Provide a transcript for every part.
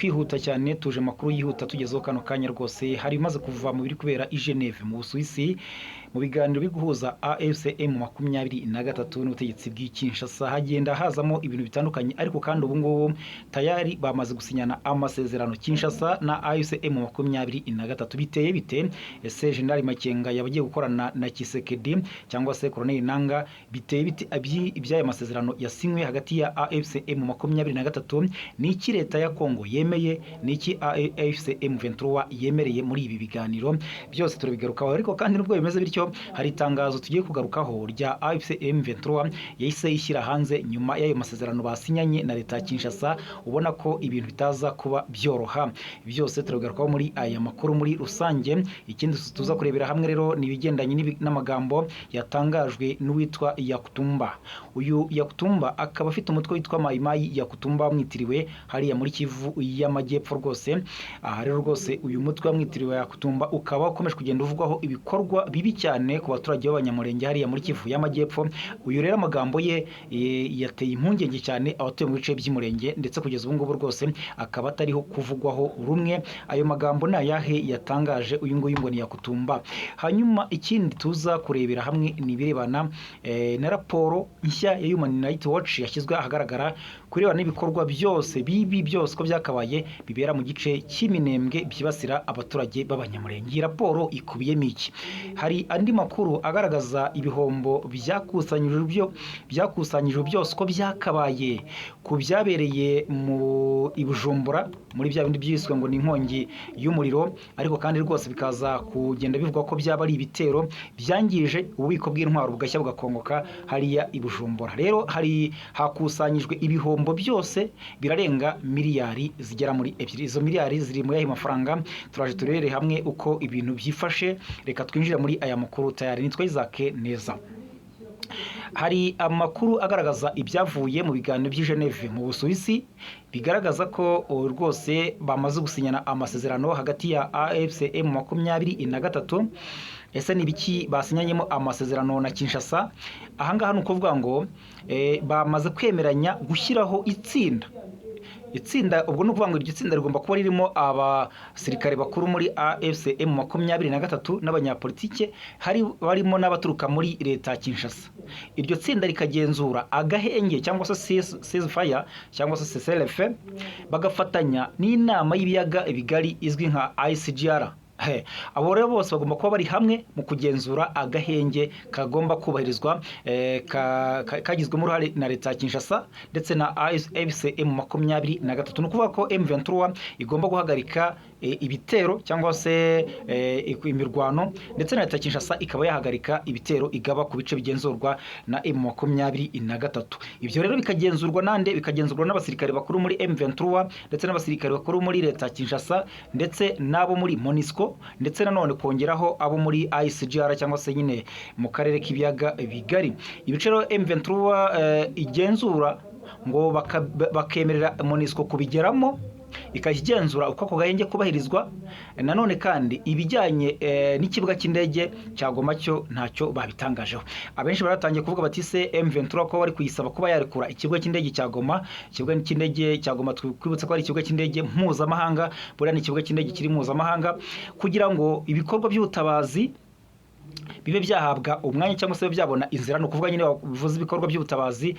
Twihuta cyane, tuje amakuru yihuta tugezeho kano kanya rwose. Hari ibimaze kuva mu biri kubera i Geneve mu Busuwisi, mu biganiro biri guhuza AFC M23 n'ubutegetsi bw'i Kinshasa. Hagenda hazamo ibintu bitandukanye, ariko kandi ubu ngubu tayari bamaze gusinyana amasezerano, Kinshasa na AFC M23. Biteye bite? Ese General Makenga yaba agiye gukorana na Tshisekedi cyangwa se Colonel Nanga? Biteye bite iby'aya masezerano yasinywe hagati ya AFC M23? Ni iki leta ya Kongo yemeye? Ni iki AFC M23 yemereye muri ibi biganiro? Byose turabigarukaho. Ariko kandi nubwo bimeze bityo, hari itangazo tugiye kugarukaho rya AFC M23 yahise ishyira hanze nyuma y'ayo masezerano basinyanye na leta ya Kinshasa. Ubona ko ibintu bitaza kuba byoroha. Byose turabigarukaho muri aya makuru muri rusange. Ikindi tuza kurebera hamwe rero ni ibigendanye n'amagambo yatangajwe n'uwitwa Yakutumba. Uyu Yakutumba akaba afite umutwe witwa Mayimayi Yakutumba wamwitiriwe hariya muri Kivu y'Amajyepfo rwose. Aha rero rwose uyu mutwe wamwitiriwe Yakutumba ukaba ukomeje kugenda uvugwaho ibikorwa bibi cyane ku baturage b'Abanyamulenge hariya muri Kivu y'Amajyepfo. Uyu rero amagambo ye yateye impungenge cyane abatuye mu bice by'Umurenge, ndetse kugeza ubu ngubu rwose akaba atariho kuvugwaho rumwe. Ayo magambo ni ayahe yatangaje uyu nguyu ngo ni Yakutumba? Hanyuma ikindi tuza kurebera hamwe ni ibirebana na raporo nshya ya Human Rights Watch yashyizwe ahagaragara kurebana n'ibikorwa byose bibi byose ko byakabaye bibera mu gice cy'Iminembwe byibasira abaturage b'Abanyamulenge. Iyi raporo ikubiyemo iki? Hari andi makuru agaragaza ibihombo byakusanyijwe byose ko byakabaye ku byabereye mu i Bujumbura muri bya bindi byiswe ngo ni inkongi y'umuriro, ariko kandi rwose bikaza kugenda bivugwa ko byaba ari ibitero byangije ububiko bw'intwaro bugashya bugakongoka hariya i Bujumbura. Rero hari hakusanyijwe ibihombo byose birarenga miliyari zigera muri 2. Izo miliyari ziri muri ayo mafaranga? Turaje turebere hamwe uko ibintu byifashe. Reka twinjire muri aya makuru tayari. Nitwa Isaac Neza. Hari amakuru agaragaza ibyavuye mu biganiro by'i Geneve mu Busuwisi, bigaragaza ko rwose bamaze gusinyana amasezerano hagati ya AFC M23. Ese ni ibiki basinyanyemo amasezerano na Kinshasa? Ahangaha ni ukuvuga ngo bamaze kwemeranya gushyiraho itsinda. Ubwo ni ukuvuga ngo iryo tsinda rigomba kuba ririmo abasirikare bakuru muri AFC M23 n'abanyapolitike, hari barimo n'abaturuka muri leta ya Kinshasa. Iryo tsinda rikagenzura agahenge cyangwa se ceasefire cyangwa se cessez-le-feu, bagafatanya n'inama y'ibiyaga bigari izwi nka ICGR. Abo rero bose bagomba kuba bari hamwe mu kugenzura agahenge kagomba kubahirizwa, kagizwemo uruhare na leta ya Kinshasa ndetse na AFC M23. Ni ukuvuga ko M23 igomba guhagarika ibitero cyangwa se imirwano, ndetse na leta ya Kinshasa ikaba yahagarika ibitero igaba ku bice bigenzurwa na M23. Ibyo rero bikagenzurwa nande? Bikagenzurwa n'abasirikare bakuru muri M23 ndetse n'abasirikare bakuru muri leta ya Kinshasa ndetse n'abo muri MONUSCO, ndetse nanone kongeraho abo muri ICGR cyangwa se nyine mu karere k'ibiyaga bigari. Ibice rero M23 igenzura ngo bakemerera MONUSCO kubigeramo, ikajya igenzura uko ako gahenge kubahirizwa. Nanone kandi ibijyanye n'ikibuga cy'indege cya Goma cyo ntacyo babitangajeho. Abenshi baratangiye kuvuga bati: "Se M23 ko bari kuyisaba kuba yarekura ikibuga cy'indege cya Goma?" Ikibuga cy'indege cya Goma, twibutse ko ari ikibuga cy'indege mpuzamahanga. Buriya ni ikibuga cy'indege kiri mpuzamahanga, kugira ngo ibikorwa by'ubutabazi bibe byahabwa umwanya cyangwa se bibe byabona inzira. Ni ukuvuga nyine bivuze ibikorwa by'ubutabazi,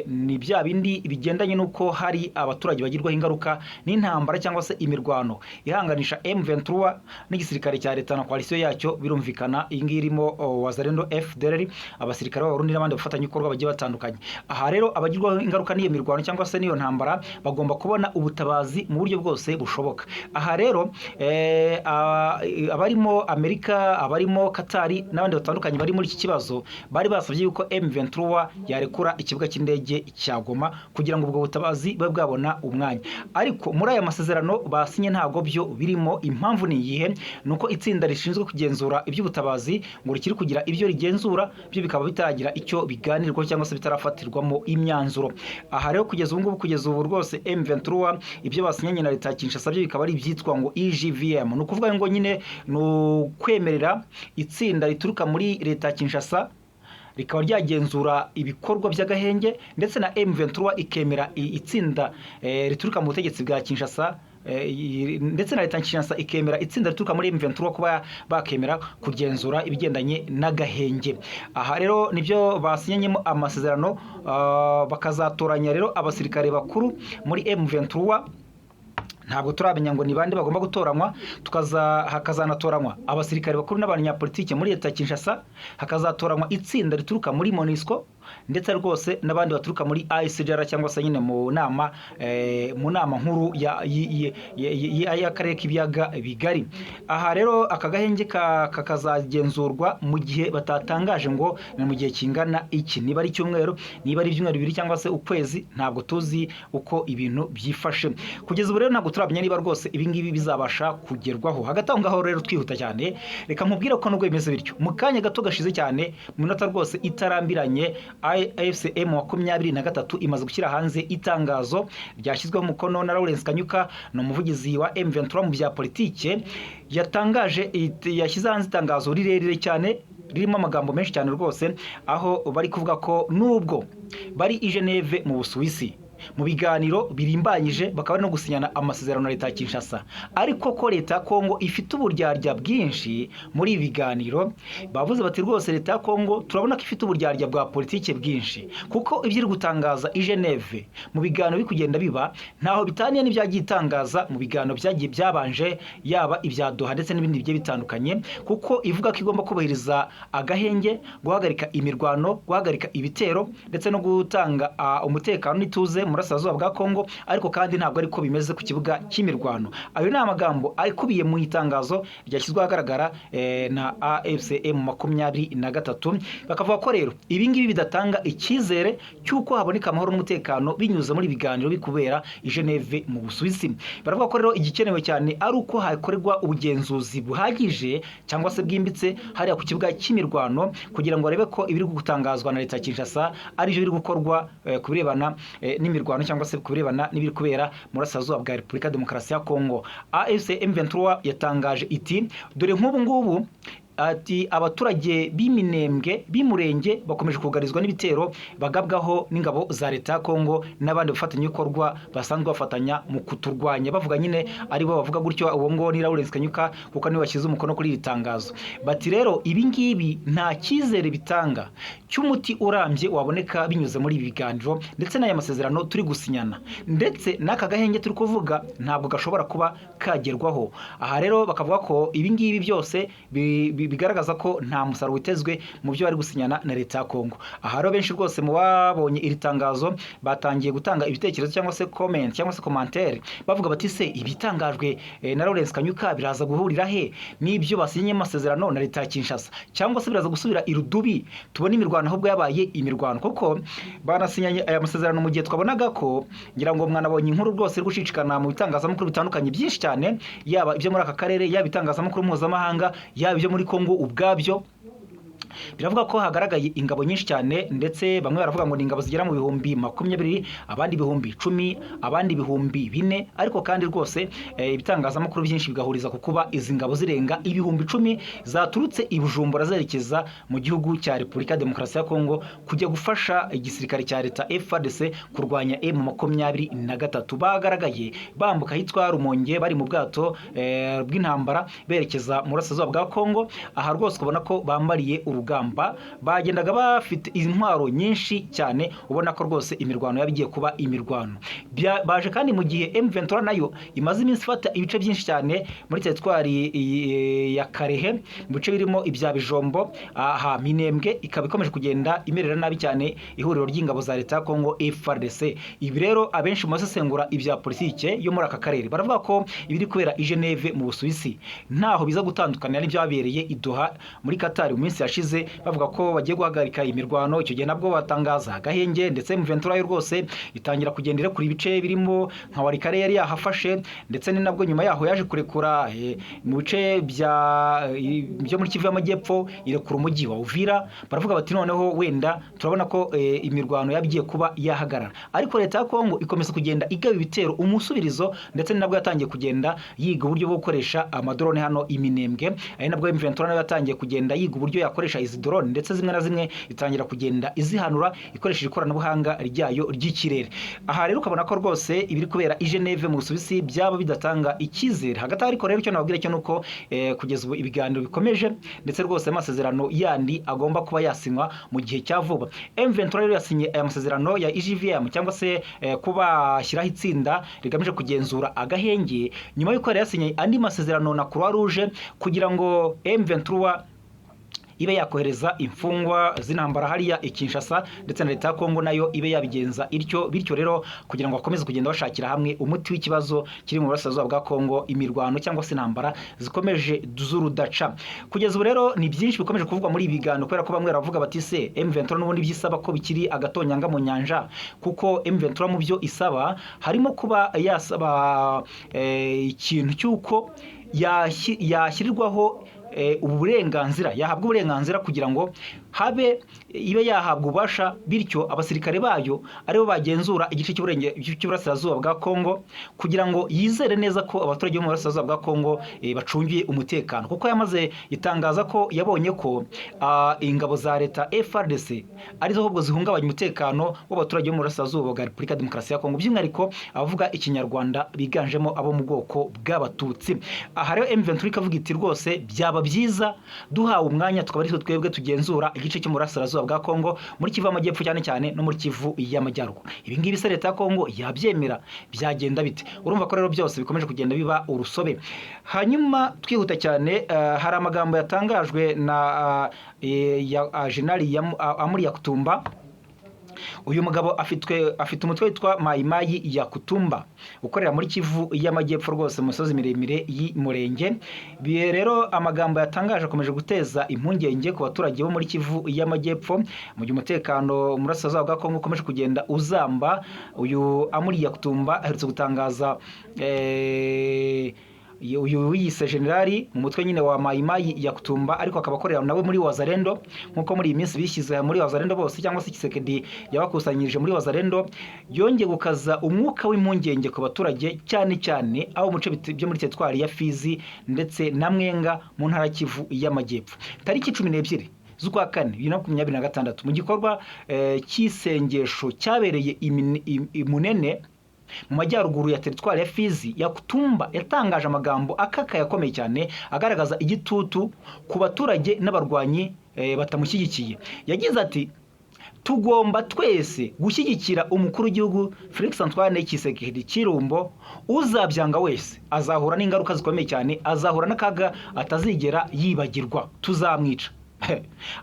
ni bya bindi bigendanye n'uko hari abaturage bagirwaho ingaruka n'intambara cyangwa se imirwano ihanganisha M23 n'igisirikare cya leta na coalition yacyo. Birumvikana iyi ngiyi irimo Wazalendo, FDLR, abasirikare b'Abarundi n'abandi bafatanyabikorwa bagiye batandukanye. Aha rero abagirwaho ingaruka n'iyo mirwano cyangwa se n'iyo ntambara bagomba kubona ubutabazi mu buryo bwose bushoboka. Aha rero abarimo Amerika, abarimo Katari n'abandi batandukanye bari muri iki kibazo bari basabye yuko M23 yarekura ikibuga cy'indege cya Goma kugira ngo ubwo butabazi bube bwabona umwanya. Ariko muri aya masezerano basinye ntabwo byo birimo. Impamvu ni iyihe? Ni uko itsinda rishinzwe kugenzura iby'ubutabazi ngo rikiri kugira ibyo rigenzura, byo bikaba bitaragira icyo biganirwaho cyangwa se bitarafatirwamo imyanzuro. Aha rero kugeza ubu ngubu, kugeza ubu rwose M23 ibyo basinyanye na leta ya Kinshasa byo bikaba ari ibyitwa ngo EGVM. Ni ukuvuga ngo nyine ni ukwemerera itsinda rituruka muri leta ya Kinshasa rikaba ryagenzura ibikorwa by'agahenge, ndetse na M23 ikemera itsinda rituruka mu butegetsi bwa Kinshasa. ndetse na leta ya Kinshasa ikemera itsinda rituruka muri M23 kuba bakemera kugenzura ibigendanye n'agahenge. Aha rero nibyo basinyanyemo amasezerano, bakazatoranya rero abasirikare bakuru muri M23. Ntabwo turamenya ngo ni bande bagomba gutoranywa. Hakazanatoranywa abasirikare bakuru n'abanyapolitike muri leta ya Kinshasa, hakazatoranywa itsinda rituruka muri MONUSCO, ndetse rwose n'abandi baturuka muri ICGLR, cyangwa se nyine mu nama nkuru y'akarere k'ibiyaga bigari. Aha rero aka gahenge kakazagenzurwa mu gihe batatangaje ngo ni mu gihe kingana iki, niba ari icyumweru, niba ari ibyumweru 2 cyangwa se ukwezi. Ntabwo tuzi uko ibintu byifashe kugeza ubu. Rero ntabwo turamenya niba rwose ibi ngibi bizabasha kugerwaho. Hagati aho ngaho rero, twihuta cyane, reka nkubwire ko nubwo bimeze bityo, mu kanya gato gashize cyane, mu minota rwose itarambiranye, AFC M23 imaze gushyira hanze itangazo ryashyizweho umukono na Lawrence Kanyuka, ni umuvugizi wa M23 mu bya politike. Yatangaje, yashyize hanze itangazo rirerire cyane ririmo amagambo menshi cyane rwose, aho bari kuvuga ko nubwo bari i Geneve mu Busuwisi mu biganiro birimbanyije, bakaba bari no gusinyana amasezerano na leta ya Kinshasa, ariko ko leta ya Kongo ifite uburyarya bwinshi muri ibi biganiro. Bavuze bati: "Rwose leta ya Kongo turabona ko ifite uburyarya bwa politike bwinshi, kuko ibyo iri gutangaza i Geneve mu biganiro biri kugenda biba ntaho bitaniye n'ibyagiye itangaza mu biganiro byagiye byabanje, yaba ibya Doha ndetse n'ibindi bigiye bitandukanye, kuko ivuga ko igomba kubahiriza agahenge, guhagarika imirwano, guhagarika ibitero ndetse no gutanga umutekano n'ituze mu burasirazuba bwa Kongo, ariko kandi ntabwo ariko bimeze ku kibuga cy'imirwano." Ayo ni amagambo akubiye mu itangazo ryashyizwe ahagaragara na AFC M23. Bakavuga ko rero ibi ngibi bidatanga icyizere cy'uko haboneka amahoro n'umutekano binyuze muri biganiro biri kubera i Geneve mu Busuwisi. Baravuga ko rero igikenewe cyane ari uko hakorerwa ubugenzuzi buhagije cyangwa se bwimbitse hariya ku kibuga cy'imirwano, kugira ngo barebe ko ibiri gutangazwa na leta ya Kinshasa ari byo biri gukorwa ku birebana n'imirwano cyangwa se ku birebana n'ibiri kubera mu burasirazuba bwa Repubulika ya Demokarasi ya Kongo. AFC M23 yatangaje iti: "Dore nk'ubu ngubu," ati, "abaturage b'Iminembwe, b'Imurenge, bakomeje kugarizwa n'ibitero bagabwaho n'ingabo za leta ya Kongo n'abandi bafatanyabikorwa basanzwe bafatanya mu kuturwanya." Bavuga nyine aribo bavuga gutyo, uwo ngo ni Lawrence Kanyuka, kuko niwe washyize umukono kuri iri tangazo. Bati: "Rero ibi ngibi nta cyizere bitanga cy'umuti urambye waboneka binyuze muri ibi biganiro ndetse n'aya masezerano turi gusinyana, ndetse n'aka gahenge turi kuvuga ntabwo gashobora kuba kagerwaho." Aha rero bakavuga ko ibi ngibi byose bigaragaza ko nta musaruro witezwe mu byo bari gusinyana na leta ya Kongo. Aha rero benshi rwose mu babonye iri tangazo batangiye gutanga ibitekerezo cyangwa se comment cyangwa se commentaire, bavuga bati: "Se ibitangajwe na Lawrence Kanyuka biraza guhurira he n'ibyo basinye amasezerano na leta ya Kinshasa, cyangwa se biraza gusubira irudubi, tubone imirwano ahubwo yabaye imirwano?" Kuko banasinyanye aya masezerano mu gihe twabonaga ko, ngira ngo mwanabonye inkuru rwose iri gucicikana mu bitangazamakuru bitandukanye byinshi cyane, yaba ibyo muri aka karere, yaba itangazamakuru mpuzamahanga, yaba ibyo muri Kongo ubwabyo, biravuga ko hagaragaye ingabo nyinshi cyane. Ndetse bamwe baravuga ngo ni ingabo zigera mu 20,000, abandi 10,000, abandi 4,000. Ariko kandi rwose ibitangazamakuru byinshi bigahuriza ku kuba izi ngabo zirenga 10,000 zaturutse i Bujumbura zerekeza mu gihugu cya Repubulika ya Demokarasi ya Kongo kujya gufasha igisirikare cya leta FARDC kurwanya M23. Bagaragaye bambuka ahitwa Rumonge bari mu bwato bw'intambara berekeza mu burasirazuba bwa Kongo. Aha rwose ubona ko bambariye urugamba, bagendaga bafite intwaro nyinshi cyane, ubona ko rwose imirwano yaba igiye kuba imirwano. Baje kandi mu gihe M23 nayo imaze iminsi ifata ibice byinshi cyane muri teritwari ya Kalehe, mu bice birimo ibya Bijombo. Aha Minembwe ikaba ikomeje kugenda imerera nabi cyane ihuriro ry'ingabo za leta ya Kongo FARDC. Ibi rero abenshi mu basesengura ibya politike yo muri aka karere baravuga ko ibiri kubera i Geneve mu Busuwisi ntaho biza gutandukanira n'ibyabereye i Doha muri Qatar mu minsi yashize, bavuga ko bagiye guhagarika imirwano. Icyo gihe nabwo batangaza agahenge, ndetse M23 yo rwose itangira kugenda irekura ibice birimo nka Walikale yari yahafashe, ndetse ni nabwo nyuma yaho yaje kurekura mu bice byo muri Kivu y'Amajyepfo, irekura umujyi wa Uvira. Baravuga bati: "Noneho wenda turabona ko imirwano yabigiye kuba yahagarara." Ariko leta ya Kongo ikomeza kugenda igaba ibitero umusubirizo, ndetse ni nabwo yatangiye kugenda yiga uburyo bwo gukoresha amadrone hano i Minembwe, ari nabwo M23 nayo yatangiye kugenda yiga uburyo yakoresha. izi drone, ndetse zimwe na zimwe itangira kugenda izihanura ikoresheje ikoranabuhanga ryayo ry'ikirere. Aha rero ukabona ko rwose ibiri kubera i Geneve mu Busuwisi byaba bidatanga icyizere. Hagati aho ariko rero, icyo nababwira cyo nuko kugeza ubu ibiganiro bikomeje, ndetse rwose amasezerano yandi agomba kuba yasinywa mu gihe cya vuba. M23 rero yasinye aya masezerano ya EGVM, cyangwa se kuba shyiraho itsinda rigamije kugenzura agahenge, nyuma y'uko yari yasinye andi masezerano na Croix Rouge kugira ngo M23 ibe yakohereza imfungwa z'intambara hariya i Kinshasa, ndetse na leta ya Kongo nayo ibe yabigenza ityo. Bityo rero kugira ngo bakomeze kugenda bashakira hamwe umuti w'ikibazo kiri mu burasirazuba bwa Kongo, imirwano cyangwa se intambara zikomeje z'urudaca. Kugeza ubu rero ni byinshi bikomeje kuvugwa muri ibi biganiro, kubera ko bamwe baravuga bati: "Se M23 n'ubundi byisaba ko bikiri agatonyanga mu nyanja?" Kuko M23 mu byo isaba harimo kuba yasaba ikintu cy'uko yashyirirwaho uburenganzira, yahabwa uburenganzira kugira ngo habe ibe yahabwa ububasha, bityo abasirikare bayo aribo bagenzura igice cy'uburasirazuba bwa Kongo, kugira ngo yizere neza ko abaturage bo mu burasirazuba bwa Kongo bacungiye umutekano, kuko yamaze itangaza ko yabonye ko ingabo za leta FARDC arizo ahubwo zihungabanya umutekano w'abaturage bo mu burasirazuba bwa Repubulika ya Demokarasi ya Kongo, by'umwihariko abavuga Ikinyarwanda biganjemo abo mu bwoko bw'Abatutsi. Aha rero M23 ikavuga iti: "Rwose byaba byiza duhawe umwanya, tukaba ari twebwe tugenzura igice cyo mu burasirazuba bwa Kongo, muri Kivu y'Amajyepfo cyane cyane no muri Kivu y'Amajyaruguru." Ibi ngibi se leta ya Kongo yabyemera? Byagenda bite? Urumva ko rero byose bikomeje kugenda biba urusobe. Hanyuma twihuta cyane, hari amagambo yatangajwe na Jenerali Amuri Yakutumba. Uyu mugabo afite umutwe witwa Mayimayi ya Kutumba, ukorera muri Kivu y'Amajyepfo rwose, mu misozi miremire y'Umurenge. Rero amagambo yatangaje akomeje guteza impungenge ku baturage bo muri Kivu y'Amajyepfo, mu gihe umutekano mu burasirazuba bwa Kongo ukomeje kugenda uzamba. Uyu Amuri Yakutumba aherutse gutangaza, uyu wiyise generali mu mutwe nyine wa Mayimayi ya Kutumba, ariko akaba akorera nawe muri Wazalendo, nkuko muri iyi minsi bishyize muri Wazalendo bose, cyangwa se Tshisekedi yabakusanyirije muri Wazalendo, yongeye gukaza umwuka w'impungenge ku baturage, cyane cyane abo mu bice byo muri teritwari ya Fizi ndetse na Mwenga mu ntara ya Kivu y'Amajyepfo. Tariki 12 z'ukwa kane 2026, mu gikorwa cy'isengesho cyabereye i Munene mu majyaruguru ya teritwari ya Fizi, Yakutumba yatangaje amagambo akakaye akomeye cyane agaragaza igitutu ku baturage n'abarwanyi batamushyigikiye. Yagize ati: "Tugomba twese gushyigikira umukuru w'igihugu Felix Antoine Tshisekedi Tshilombo. Uzabyanga wese azahura n'ingaruka zikomeye cyane, azahura n'akaga atazigera yibagirwa, tuzamwica."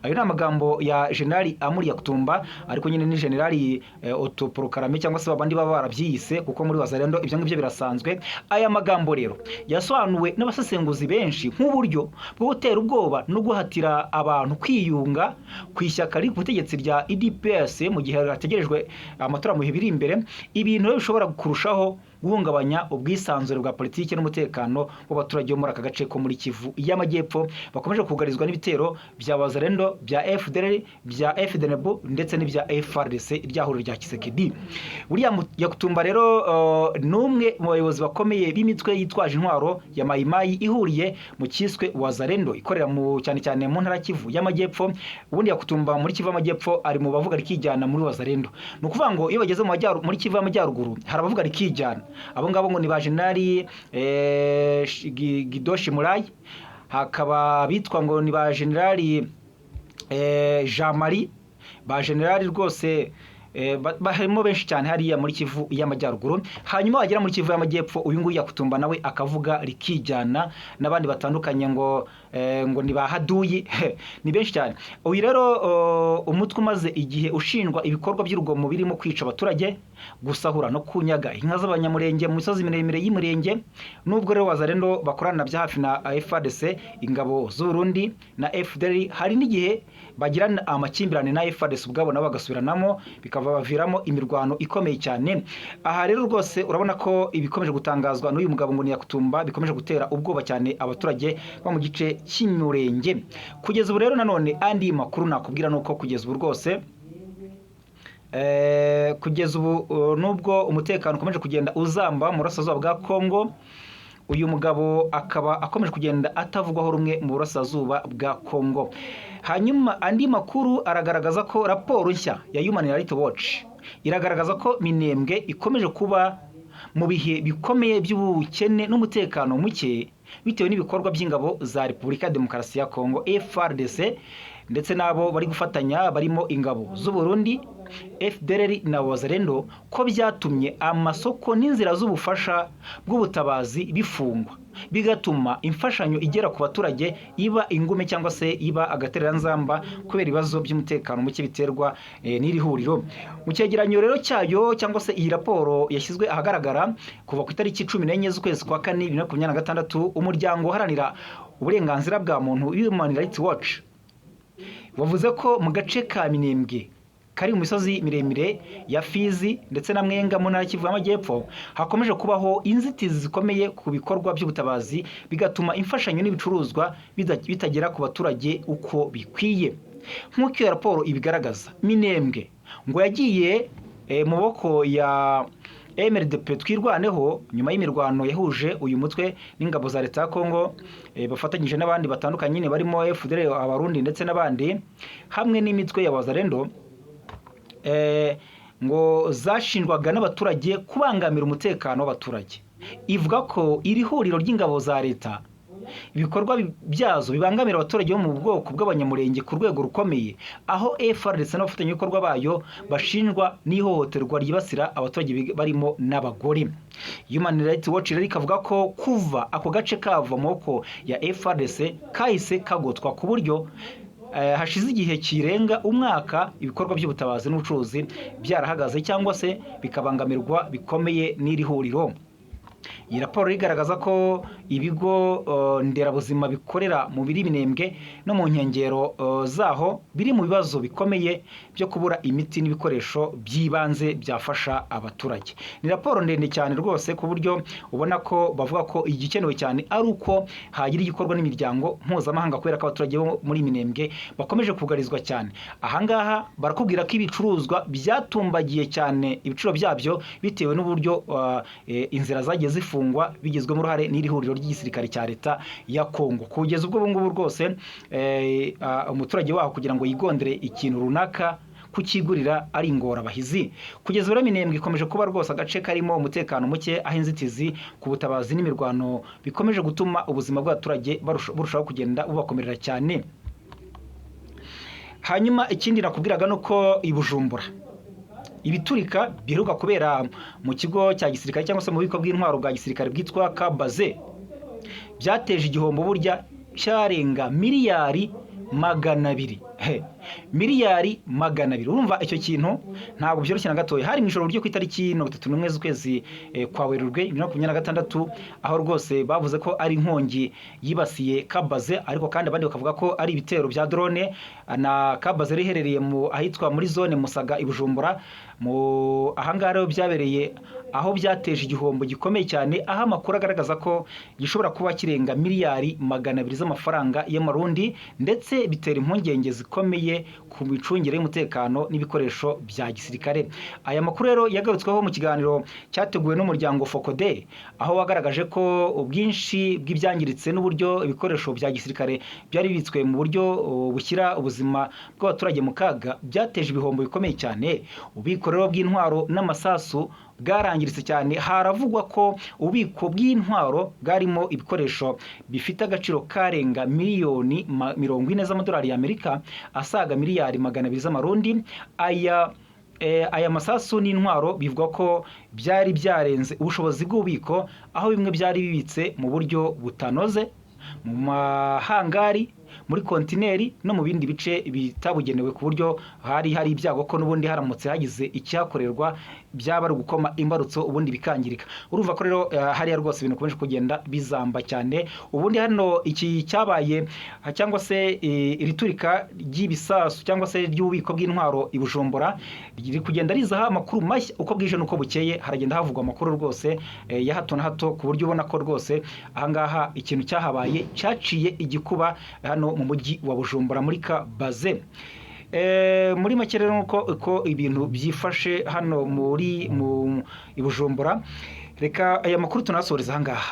Ayo ni amagambo ya Generali Amuri Yakutumba, ariko nyine ni generali autoproclamé, cyangwa se babandi baba barabyiyise, kuko muri Wazalendo ibyo ngibyo birasanzwe. Aya magambo rero yasobanuwe n'abasesenguzi benshi nk'uburyo bwo gutera ubwoba no guhatira abantu kwiyunga ku ishyaka riri ku butegetsi rya UDPS, mu gihe hategerejwe amatora mu bihe biri imbere, ibintu rero bishobora kurushaho guhungabanya ubwisanzure bwa politiki n'umutekano w'abaturage bo muri aka gace ko muri Kivu y'Amajyepfo, bakomeje kugarizwa n'ibitero bya Wazalendo, bya FDLR, bya FDNB ndetse n'ibya FARDC, ryahuriro rya Tshisekedi. William Yakutumba rero ni umwe mu bayobozi bakomeye b'imitwe yitwaje intwaro ya Mayimayi ihuriye mu cyiswe Wazalendo, ikorera mu cyane cyane mu ntara ya Kivu y'Amajyepfo. Ubundi Yakutumba muri Kivu y'Amajyepfo ari mu bavuga rikijyana muri Wazalendo. Ni ukuvuga ngo iyo bageze muri Kivu y'Amajyaruguru hari abavuga rikijyana. Abo ngabo ngo ni ba Generali Gidoshi Murayi, hakaba bitwa ngo ni ba Generali Jean Marie, ba generali rwose harimo benshi cyane hariya muri Kivu y'Amajyaruguru. Hanyuma wagera muri Kivu y'Amajyepfo, uyu nguyu Yakutumba nawe akavuga rikijyana n'abandi batandukanye, ngo ni ba Haduyi, ni benshi cyane. Uyu rero umutwe umaze igihe ushinjwa ibikorwa by'urugomo birimo kwica abaturage, gusahura no kunyaga inka z'Abanyamurenge mu misozi miremire y'Umurenge. Nubwo rero Wazalendo bakorana bya hafi na FARDC, ingabo z'u Burundi na FDLR, hari n'igihe bagirana amakimbirane na FARDC ubwabo, nabo bagasubiranamo, bikabaviramo imirwano ikomeye cyane. Aha rero rwose urabona ko ibikomeje gutangazwa n'uyu mugabo ngo ni Yakutumba bikomeje gutera ubwoba cyane abaturage bo mu gice cy'Umurenge. Kugeza ubu rero nanone andi makuru nakubwira nuko kugeza ubu rwose, kugeza ubu nubwo umutekano ukomeje kugenda uzamba mu burasirazuba bwa Kongo, Uyu mugabo akaba akomeje kugenda atavugwaho rumwe mu burasirazuba bwa Kongo. Hanyuma andi makuru aragaragaza ko raporo nshya ya Human Rights Watch iragaragaza ko Minembwe ikomeje kuba mu bihe bikomeye by'ubukene n'umutekano muke, bitewe n'ibikorwa by'ingabo za Repubulika ya Demokarasi ya Kongo, FARDC, ndetse n'abo bari gufatanya barimo ingabo z'u Burundi, FDLR na Wazalendo, ko byatumye amasoko n'inzira z'ubufasha bw'ubutabazi bifungwa, bigatuma imfashanyo igera ku baturage iba ingume cyangwa se iba agatereranzamba kubera ibibazo by'umutekano muke biterwa n'iri huriro. Mu cyegeranyo rero cyayo, cyangwa se iyi raporo yashyizwe ahagaragara kuva ku itariki 14 z'ukwezi kwa kane 2026, umuryango uharanira uburenganzira bwa muntu Human Rights Watch wavuze ko mu gace ka Minembwe kari mu misozi miremire ya Fizi ndetse na Mwenga mu ntara ya Kivu y'Amajyepfo hakomeje kubaho inzitizi zikomeye ku bikorwa by'ubutabazi, bigatuma imfashanyo n'ibicuruzwa bitagera ku baturage uko bikwiye. Nk'uko iyo raporo ibigaragaza, Minembwe ngo yagiye mu maboko ya MRDP Twirwaneho nyuma y'imirwano yahuje uyu mutwe n'ingabo za leta ya Kongo, bafatanyije n'abandi batandukanye nyine barimo FDLR, Abarundi ndetse n'abandi, hamwe n'imitwe ya Wazalendo, ngo zashinjwaga n'abaturage kubangamira umutekano w'abaturage. Ivuga ko iri huriro ry'ingabo za leta, ibikorwa byazo bibangamira abaturage bo mu bwoko bw'Abanyamurenge ku rwego rukomeye, aho FARDC n'abafatanyabikorwa bayo bashinjwa n'ihohoterwa ryibasira abaturage barimo n'abagore. Human Rights Watch rero ikavuga ko kuva ako gace kava mu maboko ya FARDC kahise kagotwa, ku buryo hashize igihe kirenga umwaka ibikorwa by'ubutabazi n'ubucuruzi byarahagaze cyangwa se bikabangamirwa bikomeye n'iri huriro. Iyi raporo igaragaza ko ibigo nderabuzima bikorera mu biri Minembwe no mu nkengero zaho biri mu bibazo bikomeye byo kubura imiti n'ibikoresho by'ibanze byafasha abaturage. Ni raporo ndende cyane rwose, ku buryo ubona ko bavuga ko igikenewe cyane ari uko hagira igikorwa n'imiryango mpuzamahanga, kubera ko abaturage bo muri Minembwe bakomeje kugarizwa cyane. Ahangaha barakubwira ko ibicuruzwa byatumbagiye cyane ibiciro byabyo, bitewe n'uburyo inzira zagiye zifungwa bigizwemo uruhare n'iri huriro ry'igisirikare cya leta ya Kongo. Kugeza ubwo ngubu rwose umuturage waho kugira ngo yigondere ikintu runaka, kukigurira ari ingorabahizi. Kugeza ubu Minembwe ikomeje kuba rwose agace karimo umutekano muke, aho inzitizi ku butabazi n'imirwano bikomeje gutuma ubuzima bw'abaturage burushaho kugenda bubakomerera cyane. Hanyuma ikindi nakubwiraga ni uko i Bujumbura ibiturika biheruka kubera mu kigo cya gisirikare cyangwa se mu bubiko bw'intwaro bwa gisirikare bwitwa Kabaze byateje igihombo burya cyarenga miliyari 200. He, miliyari 200! Urumva icyo kintu ntabwo byoroshye na gatoya. Hari mu ijoro ryo ku itariki 31 z'ukwezi kwa Werurwe 2026, aho rwose bavuze ko ari inkongi yibasiye Kabaze, ariko kandi abandi bakavuga ko ari ibitero bya drone. Na Kabaze riherereye mu ahitwa muri zone Musaga i Bujumbura. Mu ahangaha rero byabereye, aho byateje igihombo gikomeye cyane, aho amakuru agaragaza ko gishobora kuba kirenga miliyari 200 z'amafaranga y'Amarundi, ndetse bitera impungenge zikomeye ku micungire y'umutekano n'ibikoresho bya gisirikare. Aya makuru rero yagarutsweho mu kiganiro cyateguwe n'umuryango FOCODE, aho wagaragaje ko ubwinshi bw'ibyangiritse n'uburyo ibikoresho bya gisirikare byari bibitswe mu buryo bushyira ubuzima bw'abaturage mu kaga byateje ibihombo bikomeye cyane. Ububiko rero bw'intwaro n'amasasu bwarangiritse cyane. Haravugwa ko ububiko bw'intwaro bwarimo ibikoresho bifite agaciro karenga miliyoni 40 z'amadolari y'Amerika, asaga miliyari 200 z'Amarundi. Aya masasu n'intwaro bivugwa ko byari byarenze ubushobozi bw'ububiko, aho bimwe byari bibitse mu buryo butanoze mu mahangari, muri kontineri no mu bindi bice bitabugenewe, ku buryo hari hari ibyago ko n'ubundi haramutse hagize icyakorerwa byaba ari ugukoma imbarutso ubundi bikangirika. Urumva ko rero hariya rwose ibintu bikomeje kugenda bizamba cyane. Ubundi hano iki cyabaye, cyangwa se iri turika ry'ibisasu cyangwa se ry'ububiko bw'intwaro i Bujumbura, riri kugenda rizaho amakuru mashya uko bwije n'uko bukeye. Haragenda havugwa amakuru rwose ya hato na hato, ku buryo ubona ko rwose ahangaha ikintu cyahabaye cyaciye igikuba hano mu mujyi wa Bujumbura muri Kabaze. Muri make rero nuko uko ibintu byifashe hano muri mu i Bujumbura. Reka aya makuru tunasoreza ahangaha.